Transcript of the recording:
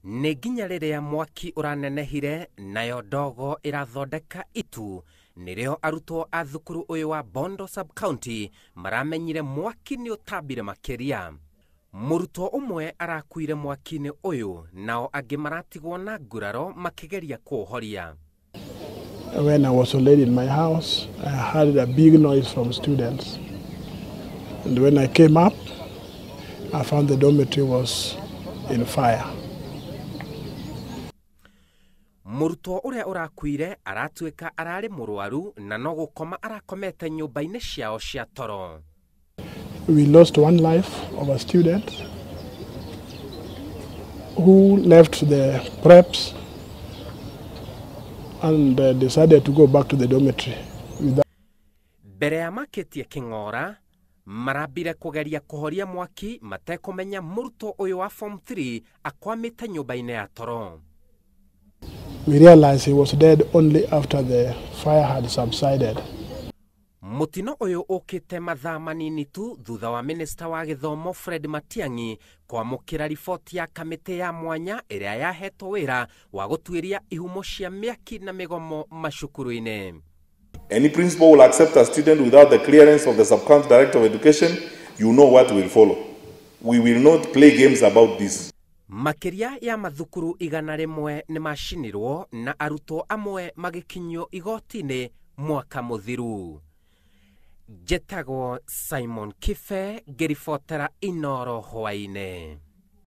Nĩ nginya rĩrĩa mwaki ũranenehire nayo ndogo ĩrathondeka itu nĩrĩo arutwo a thukuru ũyũ wa Bondo Sub-County maramenyire mwaki nĩ ũtambire makĩria. Mũrutwo ũmwe arakuire mwaki-inĩ ũyũ nao angĩ maratigwo na nguraro makĩgeria kũũhoria. When I was already in my house, I heard a big noise from students. And when I came up, I found the dormitory was in fire. Mũrutwo ũrĩa ũrakuire aratuĩka ararĩ mũrwaru na no gũkoma arakomete nyũmba-inĩ ciao cia toro. We lost one life of a student who left the preps and decided to go back to the dormitory. Without Mbere ya makĩtie kĩng'ora marambire kũgeria kũhoria mwaki matekũmenya mũrutwo ũyũ wa form 3 akwamĩte nyũmba-inĩ ya toro. We realized he was dead only after the fire had subsided. Mũtino ũyũ ũkĩte mathaa manini tu thutha wa minista wa gĩthomo Fred Matiang'i kwamũkĩra riboti ya kamĩtĩ ya mwanya ĩrĩa yahetwo wĩra wa gũtuĩria ihumo cia mĩaki na mĩgomo macukuru-inĩ. Any principal will accept a student without the clearance of the sub-county director of education, you know what will follow. We will not play games about this. Makĩria ya mathukuru 100 nĩ macinirwo na arutwo amwe magĩkinyio igoti-inĩ mwaka mũthiru. Njĩtagwo Simon Kibe ngĩribotera Inoro hwaĩ-inĩ.